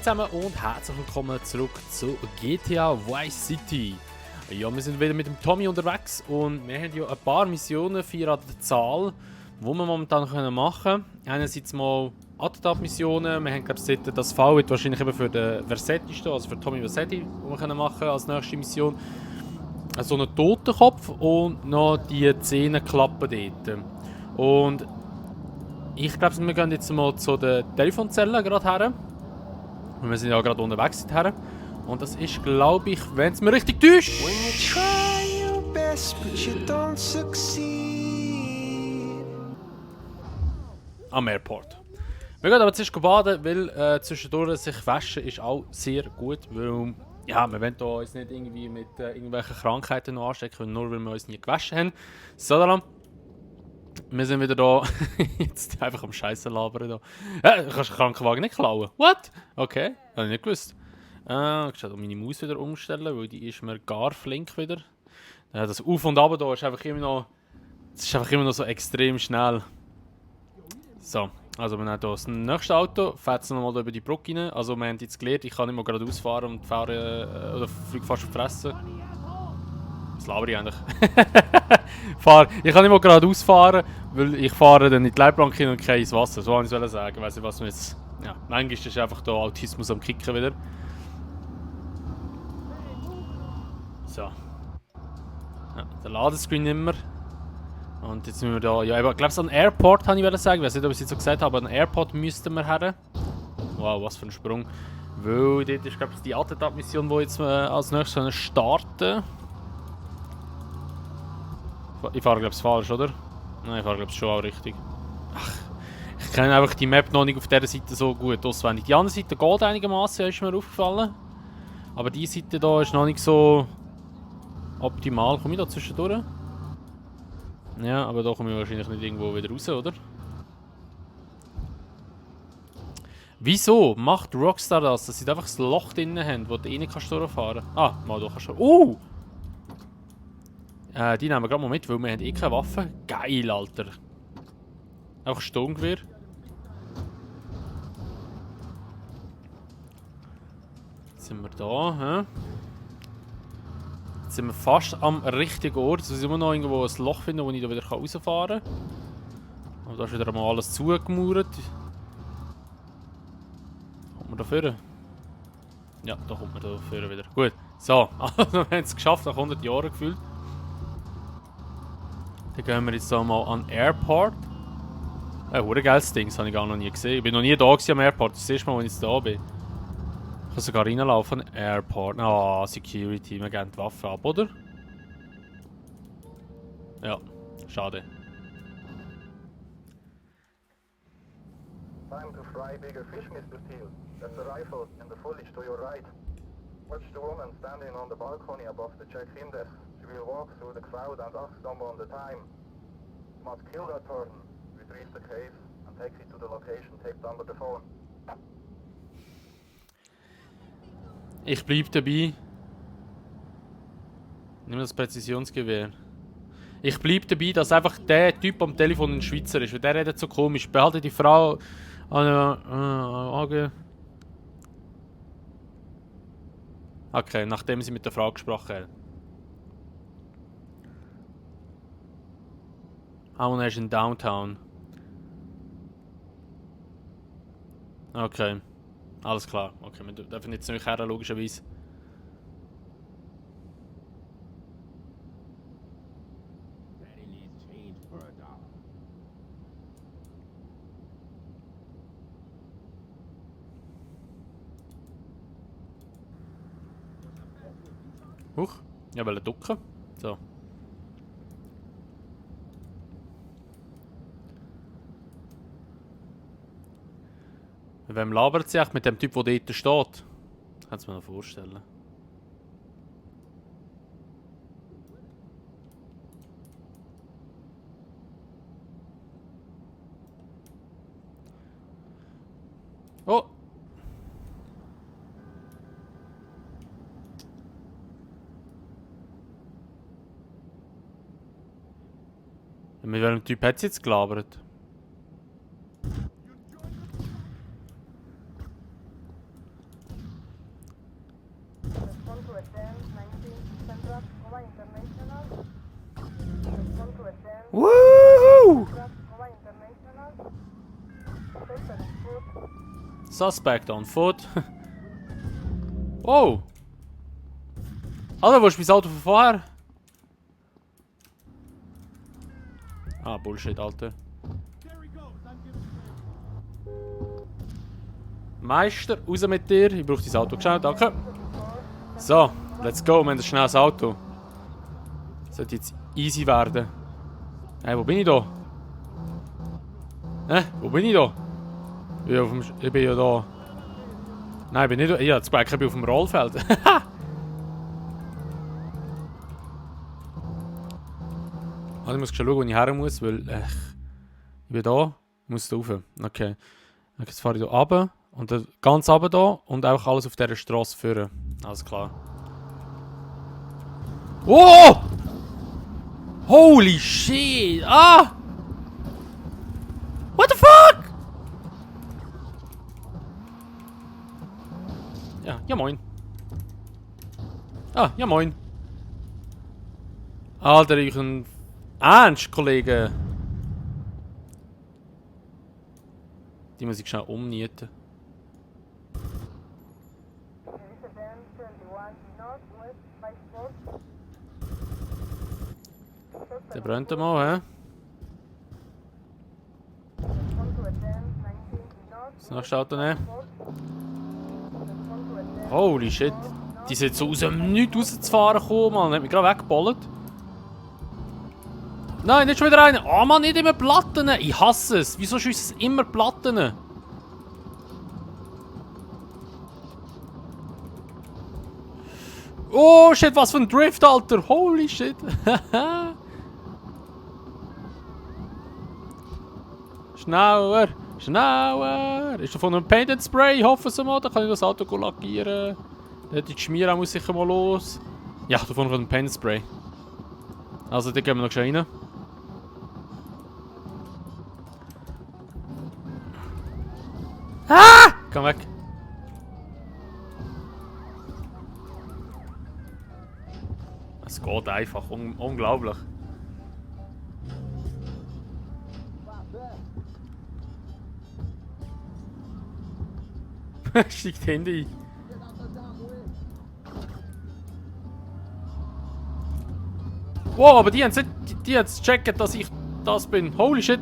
zusammen und herzlich willkommen zurück zu GTA Vice City. Ja, wir sind wieder mit dem Tommy unterwegs und wir haben ja ein paar Missionen, 4 an der Zahl, die wir momentan machen können. Einerseits mal Attentat-Missionen, wir haben glaube ich das Fall wird wahrscheinlich eben für den Versetti stehen, also für Tommy Versetti, die wir machen können als nächste Mission. So einen Totenkopf und noch die 10 Klappen dort. Und ich glaube, wir gehen jetzt mal zu den Telefonzellen gerade her. Und wir sind ja gerade unterwegs her. Und das ist, glaube ich, wenn es mir richtig täuscht, am Airport. Wir gehen aber zuerst baden, weil zwischendurch sich waschen ist auch sehr gut. Weil, ja, wir wollen uns nicht irgendwie mit irgendwelchen Krankheiten noch anstecken, nur weil wir uns nie gewaschen haben. So, dann. Wir sind wieder da. Jetzt einfach am Scheiße labern da. Du kannst den Krankenwagen nicht klauen. What? Okay, habe ich nicht gewusst. Ich muss meine Maus wieder umstellen, weil die ist mir gar flink wieder. Das Auf und Ab da ist einfach immer noch. Es ist einfach immer noch so extrem schnell. So, also wir haben hier das nächste Auto, fährt es nochmal über die Brücke rein. Also wir haben jetzt gelernt, ich kann nicht mehr geradeaus fahren und fahren oder fliege fast fressen. Was laber ich eigentlich? Ich kann nicht mehr geradeaus fahren, weil ich fahre dann in die Leitplanke hin und kein ins Wasser. So wollte ich sagen. Ich weiss nicht, was man jetzt. Ja, manchmal ist einfach der Autismus am Kicken wieder. So. Ja, der Ladescreen immer. Und jetzt müssen wir da. Ja, ich glaube, so ein Airport habe ich sagen. Ich weiß nicht, ob ich es jetzt so gesagt habe, aber ein Airport müssten wir her. Wow, was für ein Sprung. Weil dort ist, glaube ich, die Attentat-Mission, die jetzt als nächstes starten. Ich fahre, glaube ich, falsch, oder? Nein, ich fahre, glaube ich, schon auch richtig. Ach, ich kenne einfach die Map noch nicht auf dieser Seite so gut auswendig. Die andere Seite geht einigermaßen, ist mir aufgefallen. Aber die Seite hier ist noch nicht so optimal. Komme ich da zwischendurch? Ja, aber da komme ich wahrscheinlich nicht irgendwo wieder raus, oder? Wieso macht Rockstar das, dass sie einfach das Loch drinnen haben, wo du eh nicht durchfahren kannst? Ah, mal da kannst du. Die nehmen wir gerade mal mit, weil wir haben eh keine Waffe. Geil, Alter. Einfach Sturmgewehr. Jetzt sind wir da, hä? Jetzt sind wir fast am richtigen Ort. Jetzt muss ich immer noch irgendwo ein Loch finden, wo ich da wieder rausfahren kann. Aber da ist wieder mal alles zugemauert. Kommt man da vorne? Ja, da kommt man da vorne wieder. Gut. So, also wir haben es geschafft, nach 100 Jahren gefühlt. Dann gehen wir jetzt mal an den Airport. Ein geiles Ding, das habe ich gar noch nie gesehen. Ich bin noch nie da am Airport, das ist das erste Mal, wenn ich jetzt da bin. Ich kann sogar reinlaufen. Airport. Ah, Security, wir geben die Waffe ab, oder? Ja, schade. Time to fry bigger fish, Mr. Steele. That's a rifle in the foliage to your right. Watch the woman standing on the balcony above the check-in desk. She will walk through the crowd and ask someone the time. You must kill that person, retrieve the case, and take it to the location taped under the phone. Ich bleib dabei. Nimm das Präzisionsgewehr. Ich bleib dabei, dass einfach der Typ am Telefon ein Schweizer ist, weil der redet so komisch. Behalte die Frau an Auge. Okay, nachdem sie mit der Frau gesprochen hat. Und er ist in Downtown. Okay. Alles klar. Okay, wir dürfen jetzt nicht her, logischerweise. Huch. Ja, wollen ducken. So. Mit wem labert sie eigentlich? Mit dem Typ, der dort steht? Kannst du mir noch vorstellen. Oh! Mit welchem Typ hat sie jetzt gelabert? Woohoo! Suspect on foot. Oh! Alter, wo ist mein Auto von vorher? Ah, Bullshit, Alter. Meister, raus mit dir. Ich brauche dein Auto. Schnell, danke. So, let's go. Wir haben ein schnelles Auto. Sollte jetzt easy werden. Hey, wo bin ich da? Wo bin ich da? Ich bin ja da. Nein, ich bin nicht da. Ja, jetzt ich bin auf dem Rollfeld. Also ich muss schon schauen, wo ich her muss, weil ich bin da, ich muss da rauf. Okay. Jetzt fahre ich hier runter und dann ganz runter da und einfach alles auf dieser Straße führen. Alles klar. Oh! Holy shit! Ah! What the fuck? Ja moin. Ah, ja moin. Alter, ich ein Ernst, Kollege. Die muss ich schnell umnieten. Der brennt mal, hä? Das nächste Auto nehmen. Holy shit. Die sind so aus dem Nichts rauszufahren gekommen, Mann. Hat mich gerade weggebollt. Nein, nicht schon wieder einer. Oh Mann, nicht immer Platten. Ich hasse es. Wieso schießt es immer Platten? Oh shit, was für ein Drift, Alter. Holy shit. Schneller. Schneller. Ist da von einem Paint and Spray? Ich hoffe es mal. Dann kann ich das Auto lackieren. Die Schmier muss sicher mal los. Ja, da vorne kommt ein Paint and Spray. Also, da gehen wir noch schnell rein. Ah! Komm weg. Es geht einfach. Unglaublich. Steigt Handy ein. Wow, aber die haben jetzt gecheckt, dass ich das bin. Holy shit.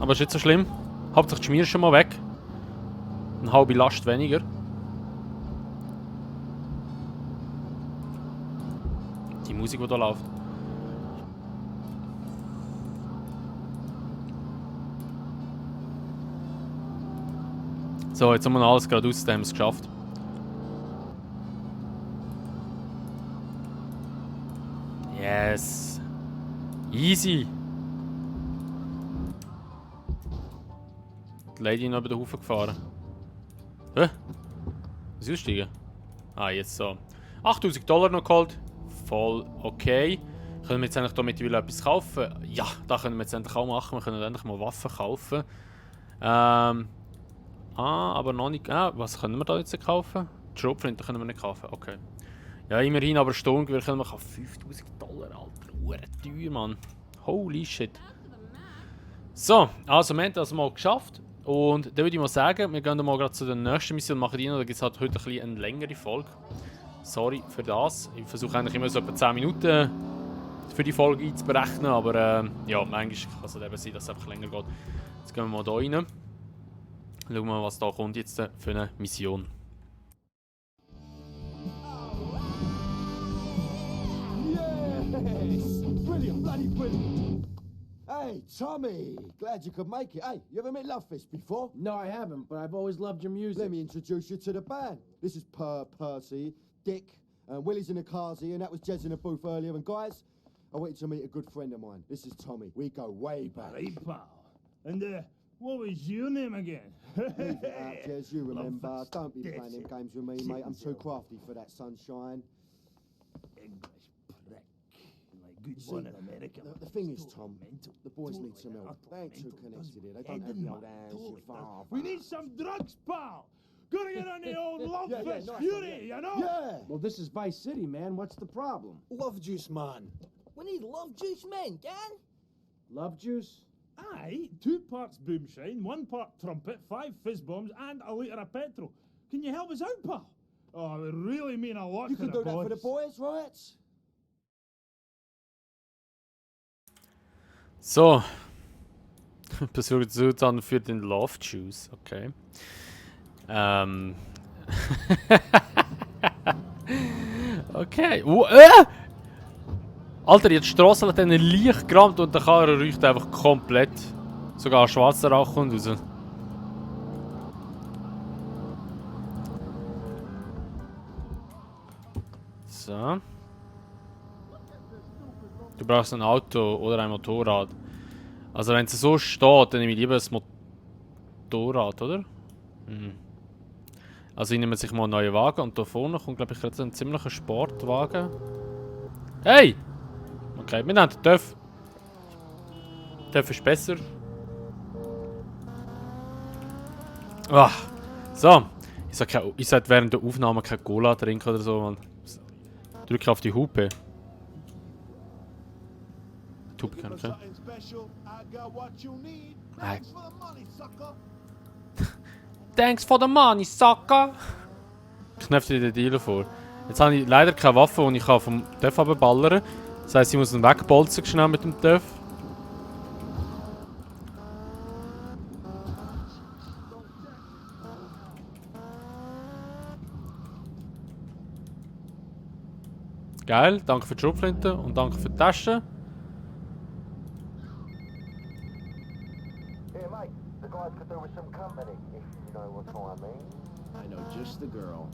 Aber ist nicht so schlimm. Hauptsache die Schmier ist schon mal weg. Eine halbe Last weniger. Die Musik, die da läuft. So, jetzt haben wir alles gerade aus, dann haben wir es geschafft. Yes. Easy. Die Lady noch über den Haufen gefahren. Hä? Was ist aussteigen? Ah, jetzt so. 8000 Dollar noch geholt. Voll okay. Können wir jetzt endlich damit etwas kaufen? Ja, das können wir jetzt endlich auch machen. Wir können endlich mal Waffen kaufen. Aber noch nicht. Was können wir da jetzt kaufen? Die Schrotflinte können wir nicht kaufen. Okay. Ja, immerhin, aber Sturmgewehr können wir kaufen. 5000 Dollar, Alter. Teuer, Mann. Holy shit. So, also wir haben das mal geschafft. Und dann würde ich mal sagen, wir gehen mal gerade zu der nächsten Mission und machen die noch. Da gibt es halt heute ein bisschen eine längere Folge. Sorry für das. Ich versuche eigentlich immer so etwa 10 Minuten für die Folge einzuberechnen. Aber ja, manchmal kann es halt eben sein, dass es einfach länger geht. Jetzt gehen wir mal hier rein. Schauen wir mal, was da kommt jetzt für eine Mission. Yes! Brilliant, bloody brilliant! Hey, Tommy! Glad you could make it. Hey, you ever met Lovefist before? No, I haven't, but I've always loved your music. Let me introduce you to the band. This is Percy, Dick, Willie's in the Kazi, and that was Jez in the booth earlier. And guys, I want you to meet a good friend of mine. This is Tommy. We go way back. Hey, pal. And, what was your name again? Leave it out, Jez, you remember. Lovefist. Don't be That's playing them it. games with me, mate. I'm too crafty for that, sunshine. English prick. Like good See, one in America. The thing is, Tom, the boys need some help. They ain't too connected here. They don't have the old hands, your father. We need some drugs, pal. Gotta get on the old love Yeah, fest nice fury, one, you know? Yeah. Well, this is Vice City, man. What's the problem? Love juice, man. We need love juice men, gang. Love juice? Aye, 2 parts boomshine, 1 part trumpet, 5 fizz bombs, and a litre of petrol. Can you help us out, pal? Oh, it would really mean a lot You to can the do that boys. for the boys, right? So. Besucht Sultan für den Love Juice. Okay. Okay. Alter, jetzt die Strassenlaterne leicht gerammt und der Karre riecht einfach komplett. Sogar schwarzer Rauch kommt raus. So. Du brauchst ein Auto oder ein Motorrad. Also wenn es so steht, dann nehme ich lieber das Motorrad, oder? Hm. Also ich nehme sich mal einen neuen Wagen und da vorne kommt, glaube ich, gerade ein ziemlicher Sportwagen. Hey! Okay, wir nehmen den TÜV. TÜV ist besser. Ah, so. Ich sollte während der Aufnahme kein Cola trinken oder so, man. Drücke auf die Hupe. Die Hupe kann ich. Thanks for the money, sucker! Knöpft dir den Dealer vor. Jetzt habe ich leider keine Waffe, die ich vom TÜV abballern kann. Das heisst, ich muss ihn wegbolzen schnell mit dem TÜV. Geil, danke für die Schrotflinte und danke für die Tasche. Hey, mate, the guys could do with some company, if you know what I mean. I know just the girl.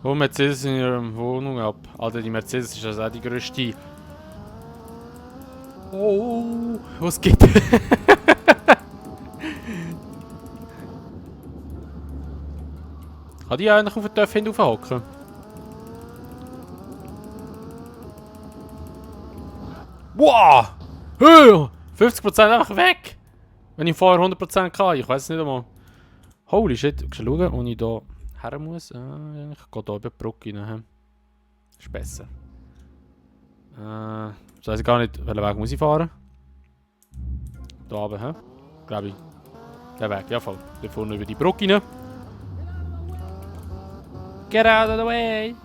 Hol Mercedes in ihrer Wohnung ab. Alter, die Mercedes ist also auch die größte. Oh, was geht? Kann die eigentlich auf den TÜV hinaufhocken? Wow! 50% einfach weg! Wenn ich vorher 100% kann, ich weiß es nicht einmal. Holy shit, ich schauen, wo ich hier her muss. Ich gehe hier über die Brücke rein. Ist besser. Ich weiß gar nicht, welchen Weg muss ich fahren. Da oben, hä? Glaube ich. Der Weg, ja voll. Da vorne über die Brücke rein. Get out of the way!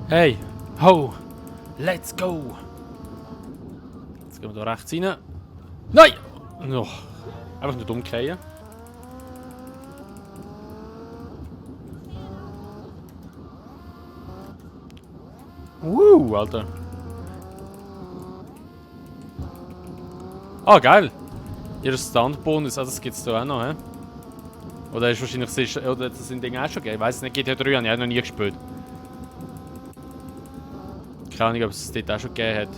Hey! Ho! Let's go! Jetzt gehen wir hier rechts rein. Nein! Oh, einfach nicht umkehren. Alter. Ah, geil! Ihr Stunt-Bonus, also das gibt es da auch noch, hä? Oder ist wahrscheinlich, oder das sind Dinge auch schon gegeben. Ich weiß nicht, GTA 3 habe ich auch noch nie gespielt. Keine Ahnung, ob es dort auch schon gegeben hat.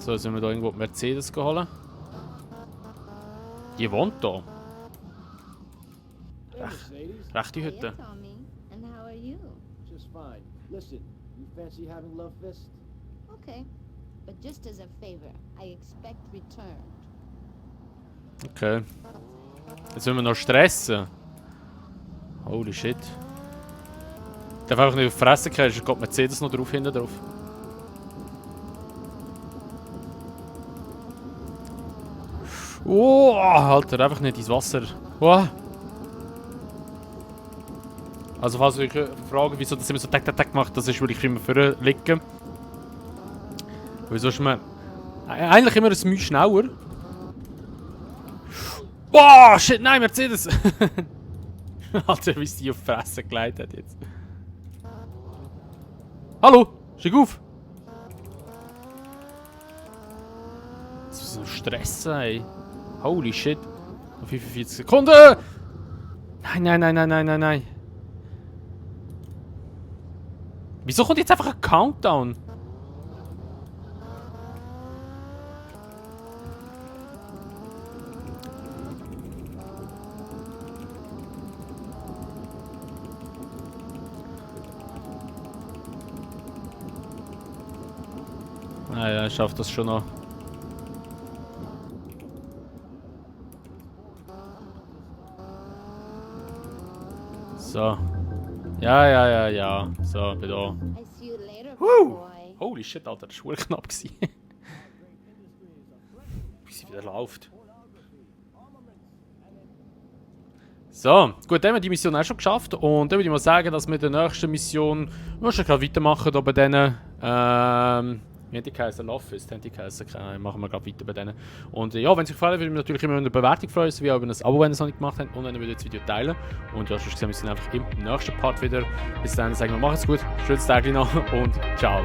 So, jetzt müssen wir hier irgendwo die Mercedes holen. Die wohnt hier. Hey, Mercedes. Rechte Hiya, Hütte. Tommy. And how are you? Just fine. Listen, you fancy having love fist? Okay. But just as a favor, I expect return. Okay. Jetzt müssen wir noch stressen. Holy shit. Ich darf einfach nicht auf die Fresse gehen, sonst geht Mercedes noch drauf, hinten drauf. Oh, Alter, einfach nicht ins Wasser. Oh. Also falls ihr euch fragt, wieso das immer so tack macht, das ist, weil ich immer vorne liege. Wieso ist man eigentlich immer ein Mühe schneller? Boah, shit, nein, Mercedes! Alter, wie es die auf die Fresse gelegt hat jetzt. Hallo, steig auf! Das ist so ein Stress, ey. Holy shit. Noch 45 Sekunden! Nein. Wieso kommt jetzt einfach ein Countdown? Ah ja, ich schaffe das schon noch. So. Ja. So, bin da. I see you later, Woo! boy. Holy shit, Alter, das war wirklich knapp gewesen. Wie sie wieder läuft. So, gut, dann haben wir die Mission auch schon geschafft. Und dann würde ich mal sagen, dass wir in der nächsten Mission schon gerade weitermachen da bei denen. Wie hat die geheißen? Love ist, die geheißen. Machen wir gerade weiter bei denen. Und ja, wenn es euch gefallen hat, würde ich mich natürlich immer über eine Bewertung freuen, sowie auch über ein Abo, wenn ihr es noch nicht gemacht habt. Und wenn ihr das Video teilen. Und ja, sonst sehen wir uns dann einfach im nächsten Part wieder. Bis dann sagen wir, macht's gut, schönes Tag noch und ciao.